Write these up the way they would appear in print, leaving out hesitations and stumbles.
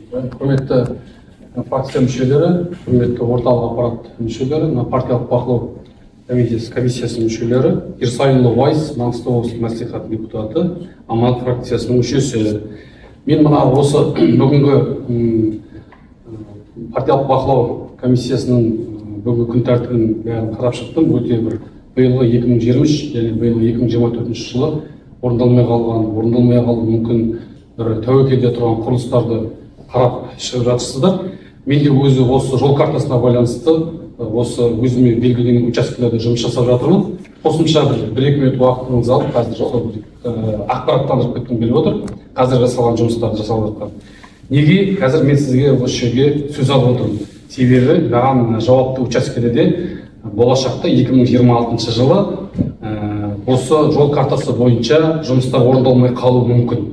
Құрметті фракция мүшелері, құрметті орталық аппарат мүшелері, мына партиялық бақылау комиссиясының мүшелері, Ерсайынұлы Уайс, Маңғыстау облыстық мәслихатының депутаты, Аманат фракциясының мүшесі. Мен мына осы бүгінгі партиялық бақылау комиссиясының бүгінгі күн тәртібін бәрін қарап шықтым. Өте бір биылғы 2023 және биылғы 2024 жылы орындалмай қалған, орындалмай қалуы мүмкін бір тәуекелде тұрған құрылыстарды қарап шығып жатырсыздар. Мен де өзі осы жол картасына байланысты осы өзіме белгіленген учаскелерде жұмыс жасап жатырмын. Қосымша бір екі минут уақытыңызды алып, қазір сол ақпараттандырып кеткім келіп отыр. Қазір жасалған жұмыстарды, жасалып жатқан. Неге қазір мен сізге осы жерге сөз алып отырмын? Себебі маған жауапты учаскеде де болашақта 2026 жылы осы жол картасы бойынша жұмыстар орындалмай қалуы мүмкін.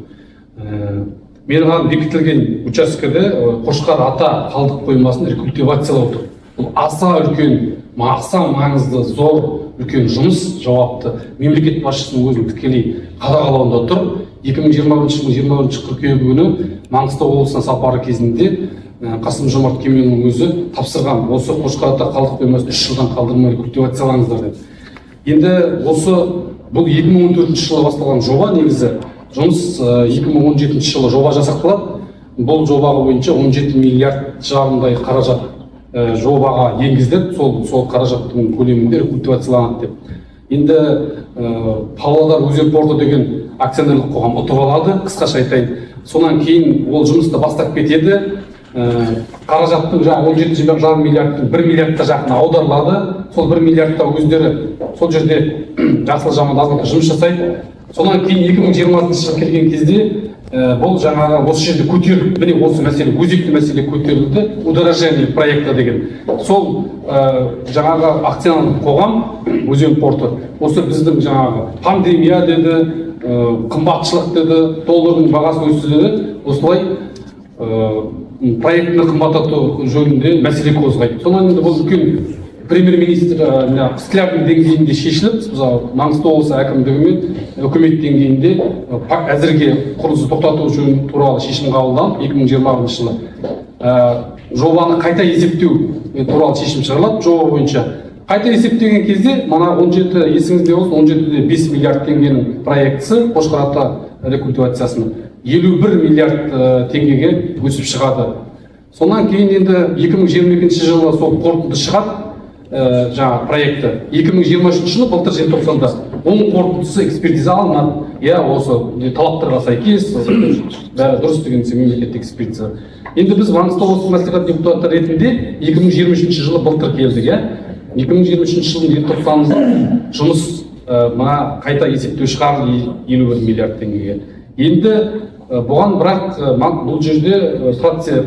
Маған бекітілген учаскеде Қошқар Ата қалдық қоймасын рекультивациялау тұр. Бұл аса үлкен, аса маңызды, зор үлкен жұмыс, жауапты. Мемлекет басшысының өзінің тікелей қадағалауында тұр. 2021 жылдың 21 қыркүйегі күні Маңғыстау облысына сапары кезінде Қасым Жомарт Кемелұлының өзі тапсырған: осы Қошқар Ата қалдық қоймасын 3 жылдан қалдырмай рекультивациялаңыздар деп. Енді осы бұл 2014 жылы басталған жоба, негізі жұмыс 2017 жылы жоба жасақталады. Бұл жоба бойынша 17 миллиард жарымдай қаражат жобаға енгізіледі. Сол қаражаттың көлемінде рекультивацияланады деп. Енді Павлодар өзен порты деген акционерлік қоғам ұтып алады, қысқаша айтайын. Содан кейін ол жұмысты бастап кетеді. Қаражаттың жаңағы 17,5 миллиардтың 1 миллиардқа жақын аударылады. Сол 1 миллиардта өздері сол жерде жасыл жаман азғантай жұмыс жасайды. Содан кейін 2020 жыл келген кезде бұл жаңағы осы жерде көтеріліп, міне, осы мәселе, өзекті мәселе көтерілді, удорожание проекта деген. Сол жаңағы акционерлік қоғам Өзен порты осы біздің жаңағы пандемия деді, қымбатшылық деді, доллардың бағасы өсті деді, осылай проектіні қымбаттату жөнінде мәселе қозғайды. Содан енді бұл үлкен премьер министр мына Склярдың деңгейінде шешіліп, мысалы, Маңғыстау облысы әкімдігі мен үкімет деңгейінде әзірге құрылысты тоқтату жөн туралы шешім қабылданып, 2021 жылы жобаны қайта есептеу туралы шешім шығарылады. Жоба бойынша қайта есептеген кезде мына 17, есіңізде болсын, 17,5 миллиард теңгенің проектісі Қошқар Ата рекультивациясының 51 миллиард теңгеге өсіп шығады. Сонан кейін енді 2022 жылы сол қорытынды шығады, жаңағы проекті. 2023 жылы, былтыр желтоқсанда оның қорытындысы, экспертиза алынады, иә, осы талаптарға сәйкес, бәрі дұрыс деген мемлекеттік экспертиза. Енді біз Маңғыстау облыстық мәслихат депутаттары ретінде 2023 жылы, былтыр келдік, иә. 2023 жылдың желтоқсанында жұмыс мына қайта есептеу шығарды 51 миллиард теңгеге. Енді бұған бірақ бұл жерде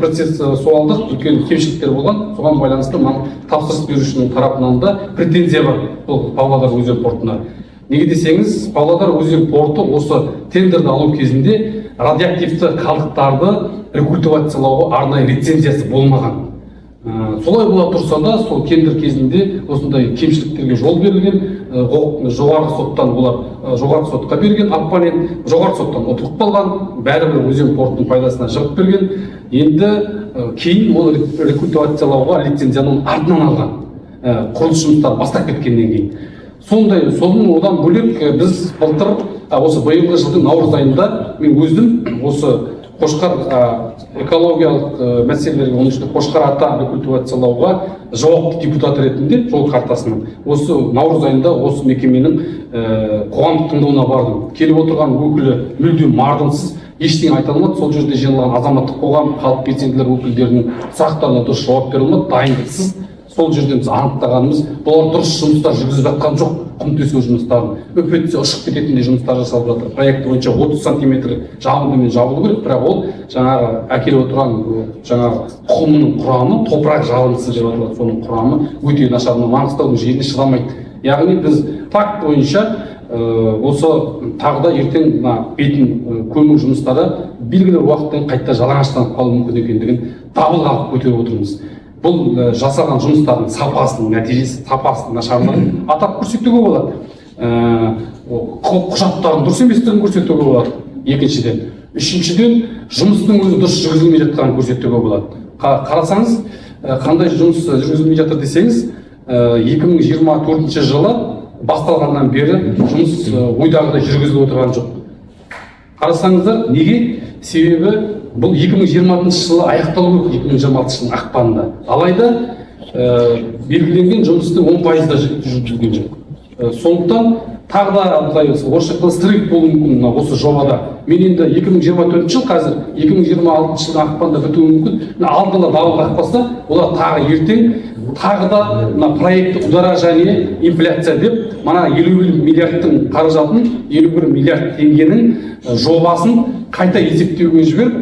процессуалдық үлкен кемшіліктер болған. Соған байланысты тапсырыс берушінің тарапынан да претензия бар бұл Павлодар өзен портына. Неге десеңіз, Павлодар өзен порты осы тендерді алу кезінде радиоактивті қалдықтарды рекультивациялауға арнайы лицензиясы болмаған. Солай бола тұрса да, сол тендер кезінде осындай кемшіліктерге жол берілген. Жоғарғы соттан олар жоғарғы сотқа берген оппонент, жоғарғы соттан ұтылып қалған, бәрібір өзен портының пайдасына жығып берген. Енді кейін ол рекультивациялауға лицензияны оның артынан алған, құрылыс жұмыстары бастап кеткеннен кейін. Сондай соның одан бөлек біз былтыр, осы биылғы жылдың наурыз айында мен өзім осы Қошқар экологиялық мәселелерге, оның ішінде Қошқар Ата рекультивациялауға жауапты депутат ретінде жол картасының осы наурыз айында осы мекеменің қоғамдық тыңдауына бардым. Келіп отырған өкілі мүлдем мардымсыз, ештеңе айта алмады. Сол жерде жиналған азаматтық қоғам, халық белсенділер өкілдерінің сұрақтарына дұрыс жауап бере алмады, дайындықсыз. Сол жерден біз анықтағанымыз: бұлар дұрыс жұмыстар жүргізіп жатқан жоқ. Құм төсеу жұмыстарын үп етсе ұшып кететіндей жұмыстар жасалып жатыр. Проект бойынша 30 сантиметр жабындымен жабылу керек, бірақ ол жаңағы әкеліп отырған жаңағы құмының құрамы, топырақ жабындысы деп аталады, соның құрамы өте нашар, мына Маңғыстаудың жеріне шыдамайды. Яғни біз факт бойынша осы тағы да ертең мына бетін көму жұмыстары белгілі бір уақыттан кейін қайта жалаңаштанып қалуы мүмкін екендігін дабыл қағып көтеріп отырмыз. Бұл жасаған жұмыстардың сапасының нәтижесі, сапасының нашарлығын атап көрсетуге болады, құжаттардың дұрыс еместігін көрсетуге болады екіншіден. Үшіншіден, Жұмыстың өзі дұрыс жүргізілмей жатқанын көрсетуге болады. Қарасаңыз, қандай жұмыс жүргізілмей жатыр десеңіз, 2024 жылы басталғаннан бері жұмыс ойдағыдай жүргізіліп отырған жоқ. Қарасаңыздар, неге? Себебі бұл 2020 жылы аяқталу керек, 2026 жылдың ақпанында. Алайда белгіленген жұмыстың 10% да жүргізілген жоқ. Сондықтан тағы да былай орысша айтқанда срыв болуы мүмкін мына осы жобада. Мен енді 2024 жыл, қазір 2026 жылдың ақпанында бітуі мүмкін. Мына алдын ала дабыл қақпаса, олар тағы ертең тағы да мына проект удорожание, инфляция деп, мына 51 миллиардтың қаражатын, 51 миллиард теңгенің жобасын қайта есептеуге жіберіп,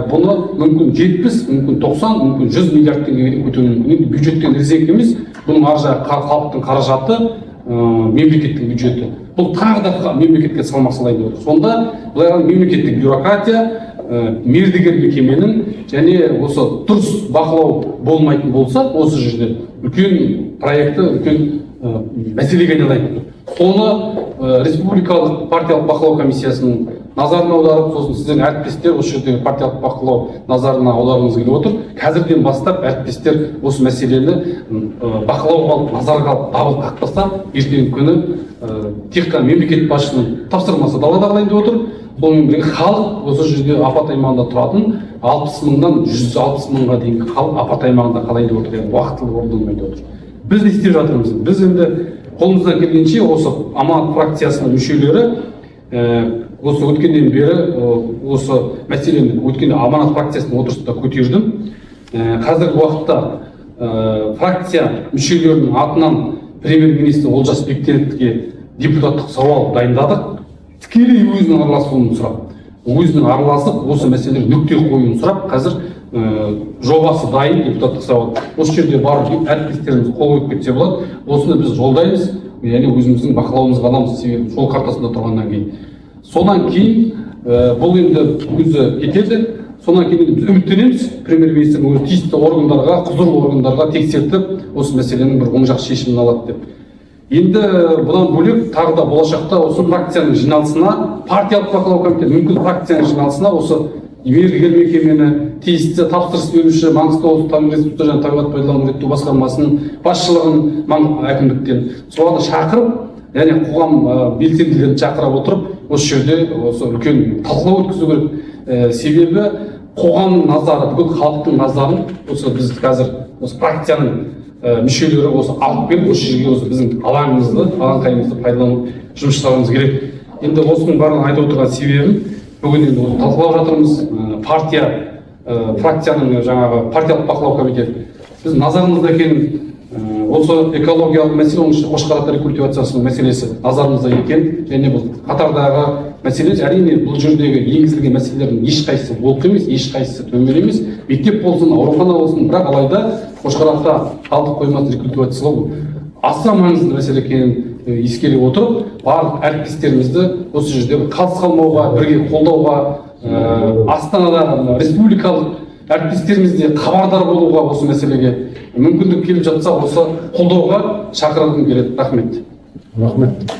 бұны мүмкін 70, мүмкін 90, мүмкін 100 миллиард теңгеге дейін көтеруі мүмкін. Енді бюджеттен резерв емес, бұның ар жағы халықтың қаражаты, мемлекеттің бюджеті. Бұл тағы да мемлекетке салмақ салайын деп отыр. Сонда былай қарағанда мемлекеттік бюрократия, мердігер мекеменің және осы дұрыс бақылау болмайтын болса, осы жерде үлкен проекті үлкен мәселеге айналайын деп тұр. Соны республикалық партиялық бақылау комиссиясының назарын аударып, сосын сіздердің әріптестер, осы жердегі партиялық бақылау назарына аударғымыз келіп отыр. Қазірден бастап әріптестер осы мәселені бақылауға алып, назарға алып, дабыл қақпаса, ертеңгі күні тек қана мемлекет басшысының тапсырмасы далада қалайын деп отыр. Сонымен бірге халық, осы жерде апат аймағында тұратын 60 мыңнан 160 мыңға дейінгі халық апат аймағында қалайын деп отыр, яғни уақытылы орындалмай деп отыр. Біз не істеп жатырмыз? Біз енді қолымыздан келгенше осы «Аманат» фракциясының мүшелері осы өткеннен бері осы мәселені өткенде «Аманат» фракциясының отырысында көтердім. Қазіргі уақытта фракция мүшелерінің атынан премьер министр Олжас Бектеновке депутаттық сауал дайындадық, тікелей өзінің араласуын сұрап, өзінің араласып, осы мәселелерге нүкте қоюын сұрап. Қазір жобасы дайын депутаттық сауал, осы жерде барып әріптестеріміз қол қойып кетсе болады. Осыны біз жолдаймыз және өзіміздің бақылауымызға аламыз, себебі жол картасында тұрғаннан кейін. Содан кейін бұл енді өзі кетеді. Содан кейін енді біз үміттенеміз, премьер министрдің өзі тиісті органдарға, құзырлы органдарға тексертіп, осы мәселенің бір оң жақ шешімін алады деп. Енді бұдан бөлек тағы да болашақта осы фракцияның жиналысына, партиялық бақылау комитеті, мүмкін фракцияның жиналысына осы мердігер мекемені, тиісті тапсырыс беруші Маңғыстау табиғи ресурстар және табиғат пайдалану реттеу басқармасының басшылығын, әкімдіктен, соларды шақырып және қоғам белсенділерін шақыра отырып, осы жерде осы үлкен талқылау өткізу керек. Себебі қоғамның назары, бүкіл халықтың назарын осы біз қазір осы фракцияның мүшелері осы алып келіп, осы жерге осы біздің алаңымызды, алаңқайымызды пайдаланып жұмыс жасауымыз керек. Енді осының барлығын айтып отырған себебім, бүгін енді оны талқылап жатырмыз. Партия фракцияның жаңағы партиялық бақылау комитеті, біз назарымызда екенін, осы экологиялық мәселе, оның ішінде Қошқар ата рекультивациясының мәселесі назарымызда екен және бұл қатардағы мәселе. Әрине, бұл жердегі енгізілген мәселелердің ешқайсысы олқы емес, ешқайсысы төмен емес, мектеп болсын, аурухана болсын. Бірақ алайда Қошқар ата қалдық қоймасын рекультивациялау аса маңызды мәселе екенін ескере отырып, барлық әріптестерімізді осы жерде бір қалыс қалмауға, бірге қолдауға, Астанадағы мына республикалық әріптестеріміз де хабардар болуға, осы мәселеге мүмкіндік келіп жатса, осы қолдауға шақырғым келеді. Рахмет. Рахмет.